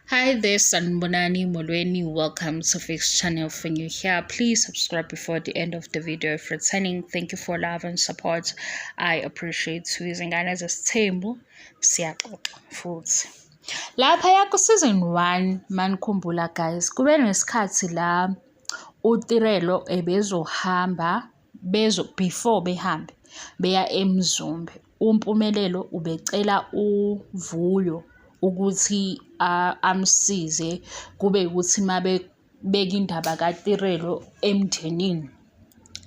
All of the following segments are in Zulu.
Hi there, Sanibonani Molweni. Welcome to Fix Channel. For new here, please subscribe before the end of the video. If returning, thank you for love and support. I appreciate you. Izingane zesithembu siyaxoxa futhi. Laphaya ku-season 1, manikhumbula guys, kube nesikhathi la uTirelo ebezohamba bezo before behambe beya eMzumbe uMpumelelo ubecela uVuyo ukuthi amsize kube ukuthi mabebeka indaba kaTirelo emndenini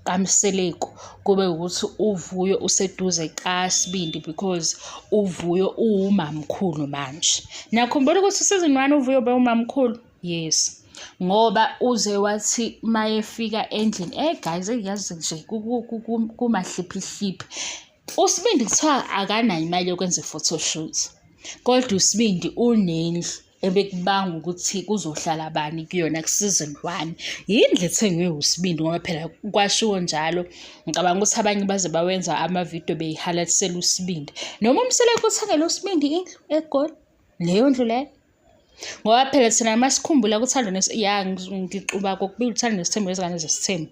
kaMseleku kube ukuthi uVuyo useduze kaSibindi because uVuyo uwumamkhulu manje. Niyakhumbula ukuthi season 1 uVuyo bewumamkhulu? Yes. Ngoba uze wathi mayefika endlini, eh guys, yazi nje kumahliphihliphi. USibindi kuthiwa akanayo imali yokwenza i-photoshoot. Kodwa uSibindi unendlu ebekubanga ukuthi kuzohlala bani kuyona ku-season 1. Yindlu ethengwe uSibindi ngoba phela kwashiwo njalo. Ngicabanga ukuthi abanye baze bawenza amavidiyo beyihalalisela uSibindi. Noma uMseleku uthengele uSibindi indlu eGoli. Leyo ndlu leyo. Ngoba phela thina masikhumbula kuThando ya ngixuba kokubili uThando Nesithembu nezingane zesithembu.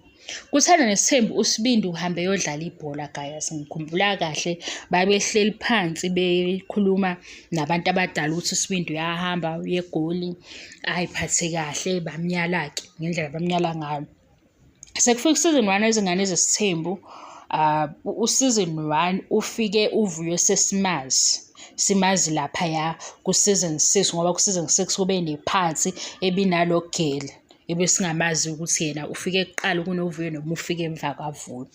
KuThando Nesithembu uSibindi uhambe eyodlala ibhola guys, ngikhumbula kahle babehleli phansi bekhuluma nabantu abadala ukuthi uSibindi uyahamba uye eGoli, ay'phathe kahle bamyala-ke ngendlela abamyala ngayo. Sekufika u-season 1 wezingane zesithembu, u-season 1 ufike uVuyo sesimazi, simazi laphaya ku-season 6 ngoba ku-season 6 kube nephathi ebinalo girl ebesingamazi ukuthi yena ufike kuqala kunoVuyo noma ufike emva kwaVuyo.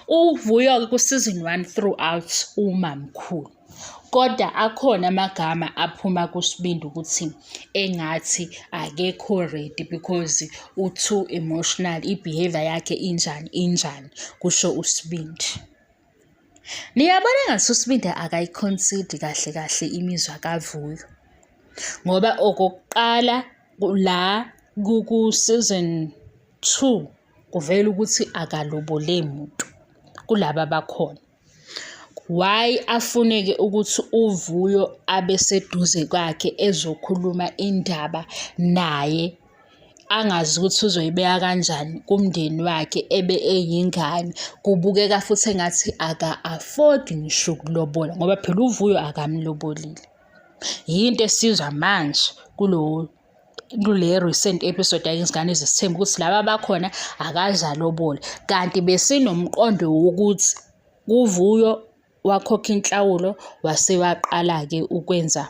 UVuyo-ke ku-season 1 throughout umamkhulu. Kodwa akhona amagama aphuma kuSibindi ukuthi engathi akekho ready because u-too emotional, i-behaviour yakhe injani injani, kusho uSibindi. Niyabona engathi uSibindi akayi-concede kahle kahle imizwa kaVuyo ngoba okokuqala la ku-season 2 kuvela ukuthi akalobole muntu kulaba abakhona. Why afuneke ukuthi uVuyo abe seduze kwakhe ezokhuluma indaba naye angazi ukuthi uzoyibeka kanjani kumndeni wakhe ebe eyingane. Kubukeka futhi engathi aka-afford-i ngisho ukulobola ngoba phela uVuyo akamlobolile. Yinto esizwa manje kulo kule recent episode yezingane zesithembu ukuthi laba abakhona akaze alobole kanti besinomqondo wokuthi kuVuyo wakhokha inhlawulo wase waqala-ke ukwenza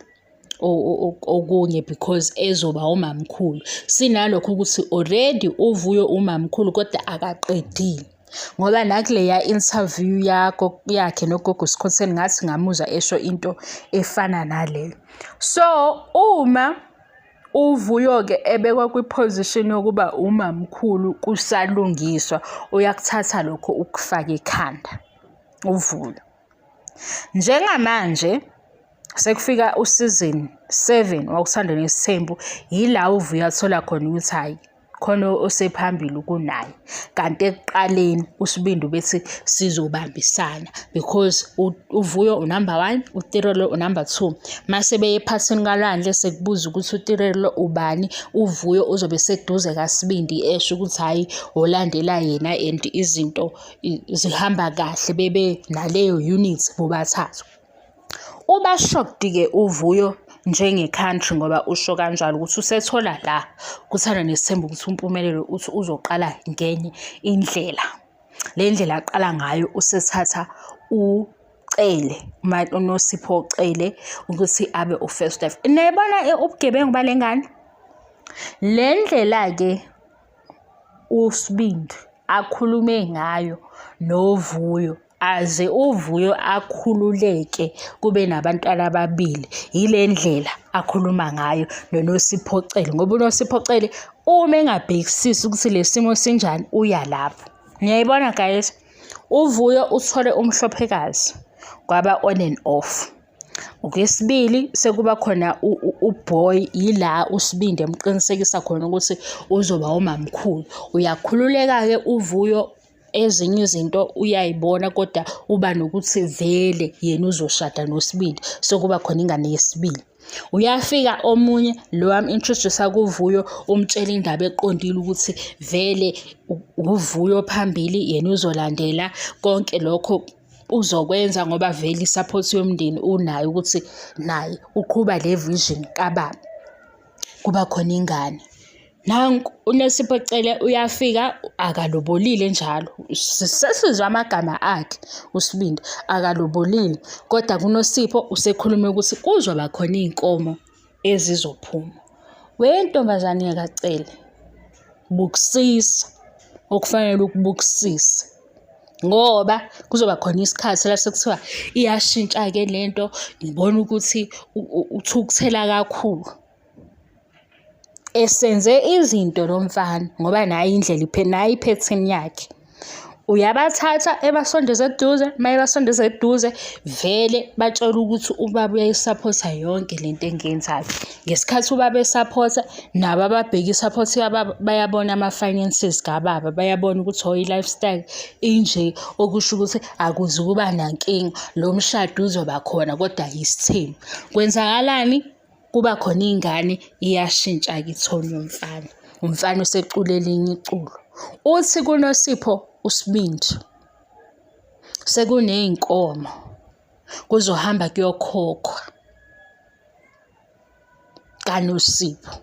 okunye because ezoba umamkhulu. Sinalokho ukuthi already uVuyo umamkhulu kodwa akaqedile. Ngoba nakuleya interview yakho yakhe noGogo Skhotheni ngathi ngamuzwa esho into efana naleyo. So uma uVuyo-ke ebekwa kwi-position yokuba umamkhulu kusalungiswa, uyakuthatha lokho ukufake ekhanda uVuyo. Njengamanje sekufika u-season 7 wakuThando Nesithembu, yila uVuyo athola khona ukuthi hhayi khona osephambili kunaye. Kanti ekuqaleni uSibindi ubethi sizobambisana because uVuyo unumber 1, uTirelo unumber 2. Mase beye ephathini kaLwandle sekubuza ukuthi uTirelo ubani, uVuyo uzobe seduze kaSibindi esho ukuthi hhayi olandela yena and izinto zihamba kahle bebe naleyo unit bobathathu. Uba shocked-ke uVuyo njenge-country ngoba usho kanjalo ukuthi usethola la kuThando Nesithembu ukuthi uMpumelelo uthi uzoqala ngenye indlela. Le ndlela aqala ngayo usethatha uCele, uNosipho Cele ukuthi abe u-first wife. Niyayibona ubugebengu bale ngane? Le ndlela-ke uSibindi akhulume ngayo noVuyo aze uVuyo akhululeke kube nabantwana ababili yile ndlela akhuluma ngayo noNosipho Cele ngoba uNosipho Cele uma engabhekisisi ukuthi le simo sinjani uya lapho. Niyayibona guys, uVuyo uthole umhlophekazi kwaba on and off. Okwesibili sekuba khona uBoy yila uSibindi emqinisekisa khona ukuthi uzoba umamkhulu. Uyakhululeka-ke uVuyo ezinye izinto uyayibona kodwa uba nokuthi vele yena uzoshada noSibindi sekuba khona ingane yesibili. Uyafika omunye lo wam-introduce-a kuVuyo, umtshela indaba eqondile ukuthi vele uVuyo phambili yena uzolandela konke lokho uzokwenza ngoba vele i-support yomndeni unayo ukuthi naye uqhuba le vision kababa. Kuba khona ingane. Nanku uNosipho Cele uyafika akalobolile njalo. Sesizwa amagama akhe uSibindi akalobolile kodwa kuNosipho usekhulume ukuthi kuzoba khona iy'nkomo ezizophuma. We ntombazane yakaCele, bukusisa okufanele ukubukisise ngoba kuzoba khona isikhathi la sekuthiwa iyashintsha-ke le nto ngibona ukuthi uthukuthela kakhulu. Esenze izinto lo mfana ngoba nayi indlela nayi iphethini yakhe. Uyabathatha ebasondeze eduze, uma ebasondeza eduze vele batshelwe ukuthi ubaba uyayisaphotha yonke le nto engiyenzayo. Ngesikhathi ubaba esaphotha nabo ababheka isaphothi kababa bayabona ama-finances kababa, bayabona ukuthi oh i-lifestyle inje, okusho ukuthi akuzukuba nankinga, lo mshado uzoba khona kodwa yisithembu. Kwenzakalani? Kuba khona ingane iyashintsha-ke ithoni yomfana. Umfana usecula elinye iculo. Uthi kuNosipho uSibindi sekuney'nkomo kuzohamba kuyokhokhwa kaNosipho.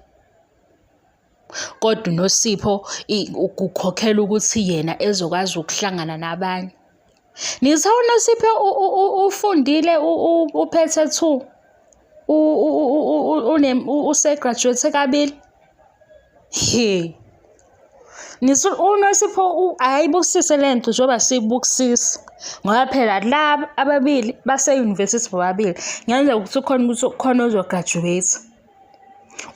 Kodwa uNosipho kukhokhela ukuthi yena ezokwazi ukuhlangana nabanye. Nithe uNosipho ufundile uphethe two use-graduate kabili. He. Nithi uNosipho akayibukisise le nto njengoba siyibukisisa ngoba phela laba ababili base-university bobabili kungenzeka ukuthi ukhona ukuthi khona ozo-graduate.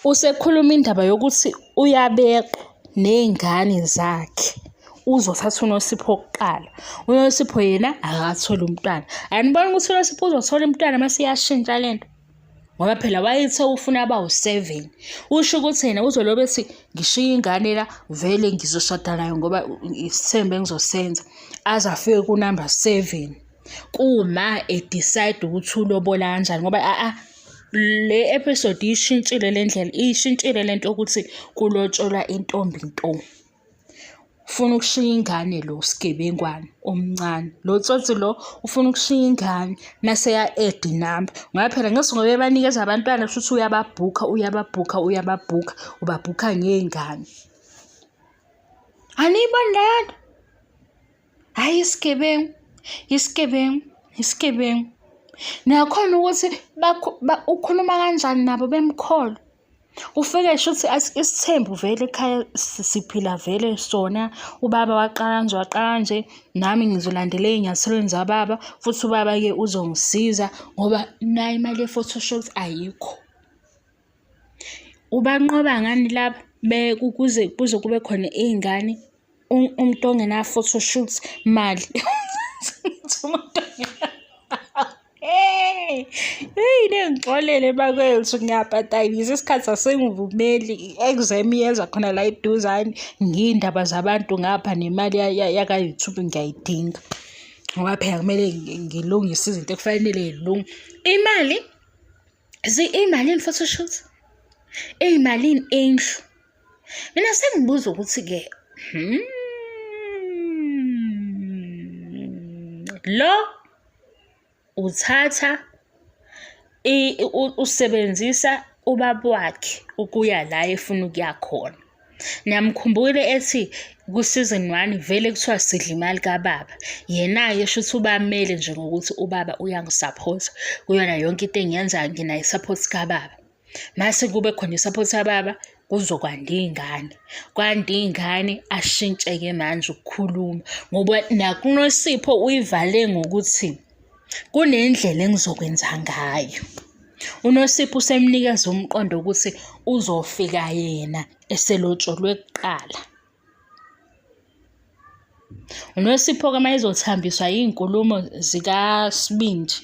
Usekhuluma indaba yokuthi uyabeqa ney'ngane zakhe uzothatha uNosipho kuqala. UNosipho yena akatholi umntwana. Aniboni ukuthi uNosipho uzothola umntwana mase iyashintsha le nto? Ngoba phela wayethe ufuna abawu-seven. Usho ukuthi yena uzolobe ethi ngishiye ingane la vele ngizoshada nayo ngoba isithembu engizosenza aze afike kunamba 7 kuma e-decide ukuthi ulobola kanjani ngoba a-a le episode iyishintshile le ndlela iyishintshile le nto yokuthi kulotsholwa intombi nto. Ufuna ukushiya ingane lo sigebengwane omncane lo tsotsi lo ufuna ukushiya ingane mase ya-add inamba ngoba phela ngeke ngoba ebanikeza abantwana kusho ukuthi uyababhukha uyababhukha uyababhukha ubabhukha ngey'ngane. Aniyiboni leyo nto? Hhayi isigebengu, isigebengu, isigebengu. Nakhona ukuthi ukhuluma kanjani nabo bemkholwa. Ufike shuthi isithembu vele ekhaya siphila vele sona, ubaba waqala kanje waqala kanje, nami ngizolandela ey'nyathelweni zababa, futhi ubaba-ke uzongisiza ngoba nayi imali ye-photoshoot ayikho. Ubanqoba ngani laba kuze kuze kube khona iy'ngane umuntu ongena-photoshoot mali. Umuntu Hey, hey ningixolele bakwethu ngiyabhadayisa isikhathi asingivumeli i-exam iyeza khona la eduzane ngiyindaba zabantu ngapha nemali yaka-YouTube ngiyayidinga ngoba phela kumele ngilungise izinto ekufanele y'lunge. Imali imalini photoshoot? Iyimalini indlu? Mina sengibuza ukuthi-ke lo uthatha usebenzisa ubaba wakhe ukuya la efuna ukuya khona. Niyamkhumbula ethi ku-season one vele kuthiwa sidla imali kababa. Yena-ke shuthi ubamele nje ngokuthi ubaba uyangisaphotha kuyona yonke into engiyenzayo nginayo i-support kababa. Mase kube khona i-support kababa kuzokwanda iy'ngane. Kwanda iy'ngane ashintshe-ke manje ukukhuluma ngoba nakuNosipho uyivale ngokuthi kunendlela engizokwenza ngayo. UNosipho usemnikeza umqondo ukuthi uzofika yena eselotsholwe kuqala. UNosipho-ke uma ezothambiswa iy'nkulumo zikaSibindi,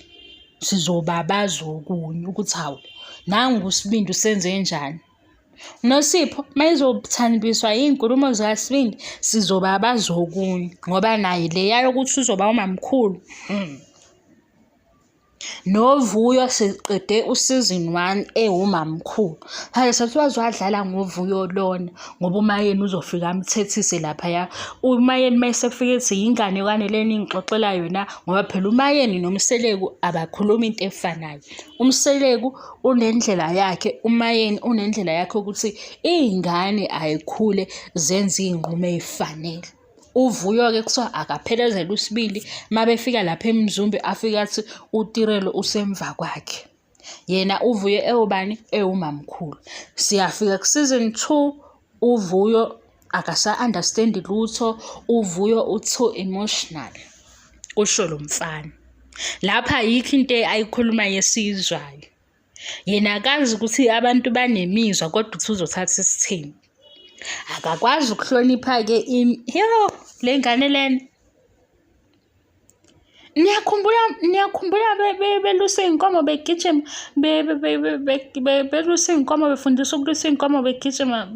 sizobabaza okunye ukuthi hawu, nangu uSibindi usenzenjani. UNosipho uma ezothambiswa iy'nkulumo zikaSibindi, sizobabaza okunye ngoba naye leya yokuthi uzoba umamkhulu . Novuyo siqede u-season one ewumamkhulu. Hhayi sathi waze wadlala ngoVuyo lona ngoba uMayeni uzofika amthethise laphaya. UMayeni uma esefika ethi yinganekwane le eningixoxela yona ngoba phela uMayeni noMseleku abakhulumi into efanayo. UMseleku unendlela yakhe, uMayeni unendlela yakhe ukuthi iy'ngane ay'khule zenze iy'nqumo ey'fanele. UVuyo-ke kuthiwa akaphelezele uSibindi uma befika lapha eMzumbe afike athi uTirelo usemva kwakhe. Yena uVuyo ewubani? Ewumamkhulu. Siyafika ku-season 2 uVuyo akasa-understand-i lutho, uVuyo u-too emotional, kusho lo mfana. Lapha ayikho into ayikhulumayo esiyizwayo. Yena akazi ukuthi abantu banemizwa kodwa uthi uzothatha isithembu. Akakwazi ukuhlonipha-ke yo le ngane lena. Niyakhumbula, niyakhumbula belusa iy'nkomo begijima belusa iy'nkomo befundiswa ukulusa iy'nkomo begijima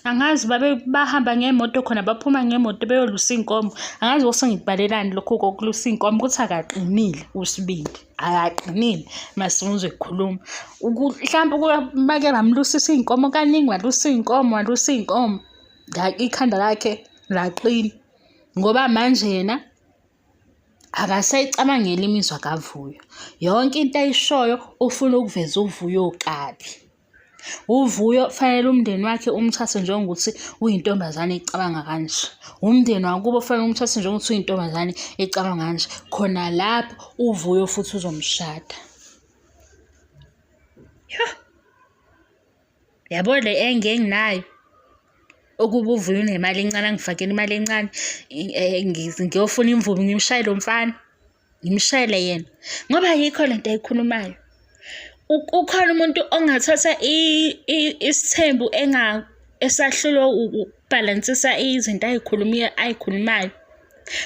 Angazi babe bahamba ngemoto khona baphuma ngemoto beyolusa iy'nkomo. Angazi ukuthi ngikubhalelani lokhu kokulusa iy'nkomo ukuthi akaqinile uSibindi, akaqinile masimuzwa ekhuluma. Mhlampe bake bamlusisa iy'nkomo kaningi walusa iy'nkomo, walusa iy'nkomo ikhanda lakhe laqina ngoba manje yena akasayicabangeli imizwa kaVuyo. Yonke into ayishoyo ufuna ukuveza uVuyo kabi. UVuyo kufanele umndeni wakhe umthathe njengokuthi uyintombazane ecabanga kanje. Umndeni wakubo kufanele umthathe njengokuthi uyintombazane ecabanga kanje. Khona lapho uVuyo futhi uzomshada. Yho! Yabo le engenginayo ukuba uVuyo unemali encane angifakele imali encane ngiyofuna imvubu ngimshaye lo mfana. Ngimshayele yena ngoba ayikho lento ayikhulumayo. Ukhona umuntu ongathatha isithembu esahlulwa ukubhalansisa izinto ayikhulumayo.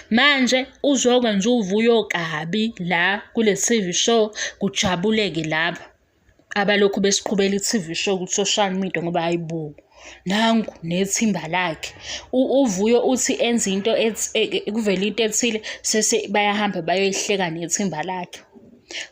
Manje uzokwenza uvuyo kabi la kule T_V show kujabuleke laba. Abalokhu besiqhubela i-T_V show ku-social media ngoba hhayi bo, nangu nethimba lakhe. UVuyo uthi enze into kuvele into ethile sese bayahamba bayoyihleka nethimba lakhe.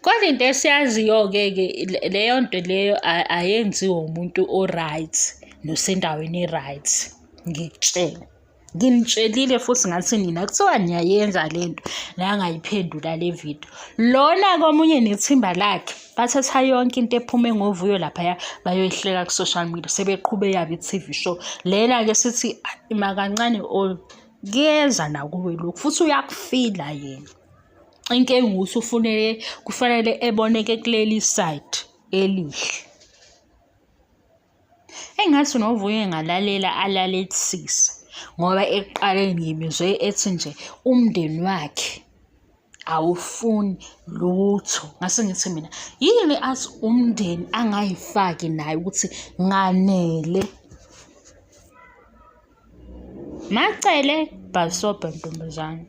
Kodwa into esiyaziyo-ke ke leyo nto leyo ayenziwa umuntu o-right nosendaweni e-right, ngikutshele. Nginitshelile futhi ngathi nina kuthiwa niyayenza le nto nangayiphendula le video. Lona-ke omunye nethimba lakhe bathatha yonke into ephume ngovuyo laphaya bayoyihleka ku-social media sebeqhube eyabo i-T_V show. Lena-ke sithi makancane or kuyeza nakuwe lokhu futhi uyakufila yena. Inkinga ukuthi ufunele kufanele eboneke kuleli side elihle. Engathi uNovuyo engalalela alalelisise ngoba ekuqaleni ngimuzwe ethi nje umndeni wakhe awufuni lutho. Ngase ngithi mina yini athi umndeni angayifaki naye ukuthi nganele. Macele bhasobha ntombazane,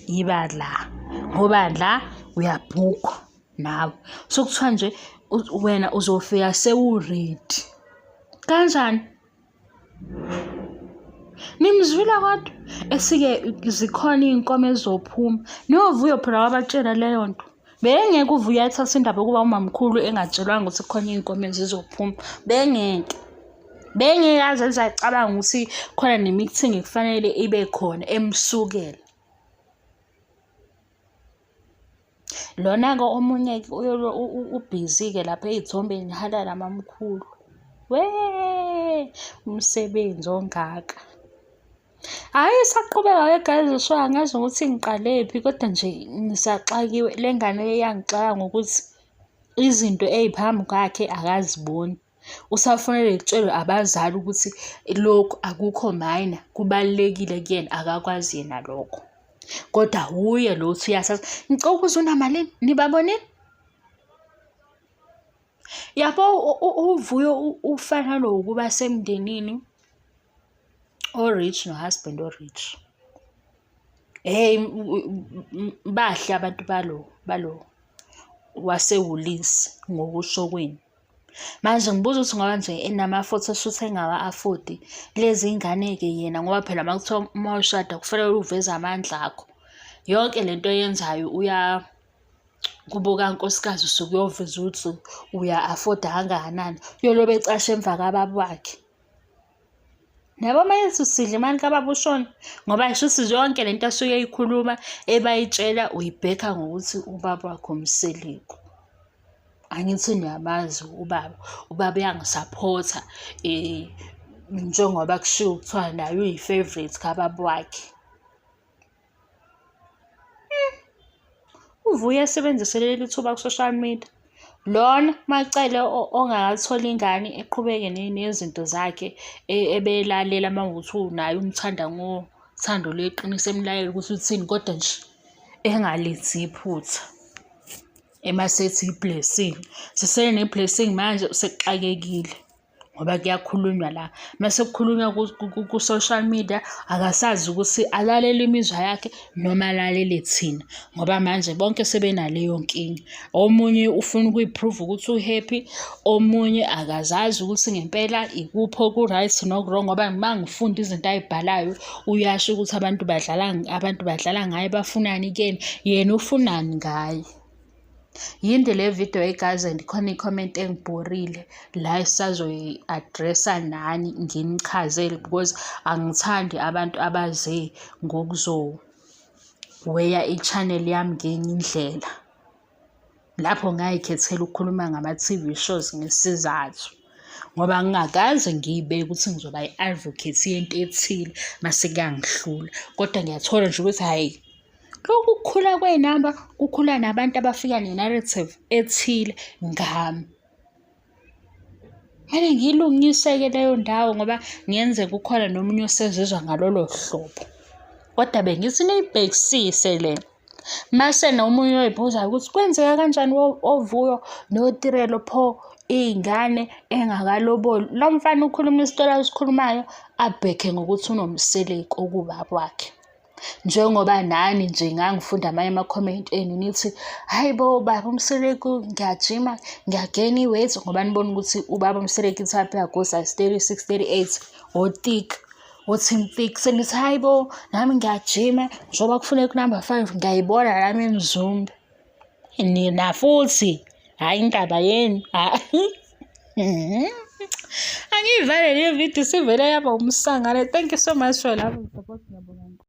yiba la ngoba la uyabhukwa. Nawe so kuthiwa nje wena uzofika sewuredi kanjani? Nimzwile kodwa esike zikhona iy'nkomo ezizophuma. NoVuyo phela wabatshela leyo nto. Bengeke uVuyo ayithathe indaba yokuba umamkhulu engatshelwanga ukuthi kukhona iy'nkomo ezizophuma. Bengeke. Bengeke aze aze acabange ukuthi khona ne-meeting ekufanele ibe khona emsukela. Lona-ke omunye-ke ubhizi-ke lapha ey'thombeni halala mamkhulu. Weh, umsebenzi ongaka. Hhayi isaqhubeka-ke guys so angazi ukuthi ngiqalephi kodwa nje ngisaxakiwe. Le ngane iyangixaka ngokuthi izinto ey'phambi kwakhe akaziboni. Usafanele kutshelwe abazali ukuthi lokhu akukho minor, kubalulekile kuyena, akakwazi yena lokho. Kodwa wuye lo othi uyathatha. Ngicela ukubuza unamalini? Nibabonile? Yabo uVuyo ufanelwe ukuba semndenini o-rich no-husband o-rich. Hheyi bahle abantu balo balo waseWoolies ngokusho kwenu. Manje ngibuza ukuthi ngoba nje enama-photoshoot engawa-afodi lezi ngane-ke yena ngoba phela uma kuthiwa uma ushada kufanele uveze amandla akho. Yonke lento oyenzayo uya kubo kankosikazi usuke uyoveza ukuthi uya-afforda kangakanani. Uyolobe ecashe emva kababa wakhe. Nabo uma ethi usidla imali kababa ushona ngoba shuthi yonke lento asuke eyikhuluma ebayitshela uyibhekha ngokuthi ubaba wakhe uMseleku. Angithi niyamazi ubaba, ubaba uyangisaphotha njengoba kushiwo kuthiwa naye uyi-favourite kababa wakhe. Uvuya esebenzise leli thuba ku-social media. Lona MaCele ongakatholi ingane eqhubeke nezinto zakhe ebelalela uma kuwukuthi unaye umthanda ngothando lweqiniso emlayele ukuthi uthini kodwa nje engalenzi iphutha. Emasethi i-blessing. Sisele ne-blessing manje usexakekile. Ngoba kuyakhulunywa la. Mase kukhulunywa ku-social media akasazi ukuthi alalele imizwa yakhe noma alalele thina ngoba manje bonke sebenaleyo nkinga. Omunye ufuna ukuyi-prove ukuthi u-happy, omunye akazazi ukuthi ngempela ikuphi oku-right noku-wrong ngoba uma ngifunda izinto ay'bhalayo uyasho ukuthi abantu badlala abantu badlala ngaye bafunani kuyena, yena ufunani ngaye. Yinde le video guys and khona i-comment engibhorile la esisazoyi-address-a nani nginichazele because angithandi abantu abaze ngokuzoweya i-channel yami ngenye indlela. Lapho ngayikhethela ukukhuluma ngama-T_V shows ngesizathu ngoba ngingakaze ngiyibeke ukuthi ngizoba i-advocate yento ethile mase kuyangihlula, kodwa ngiyathola nje ukuthi hhayi Lokhu kukhula kwey'namba kukhula nabantu abafika ne-narrative ethile ngami. Kumele ngiyilungise-ke leyo ndawo ngoba kungenzeka kukhona nomunye osezizwa ngalolo hlobo. Kodwa bengithi niyibhekisise le. Mase nomunye oyibuzayo ukuthi kwenzeka kanjani oVuyo noTirelo pho iy'ngane engakaloboli. Lo mfana ukhuluma isitori asikhulumayo abhekhe ngokuthi unoMseleku okuwubaba wakhe. Njengoba nani nje ngangifunda amanye ama-comment enu nithi, hhayi bo baba uMseleku ngiyajima ngiyagena i-weight ngoba nibona ukuthi ubaba uMseleku i-type yakhe o-size 36, 38 o-thick, o-team thick. Senithi hhayi bo nami ngiyajima njengoba kufuneka u-number 5 ngiyayibona nami imizumbe. Nina futhi hhayi indaba yenu hhayi. Angiyivale le video isivele yaba umsangano. Thank you so much for loving support.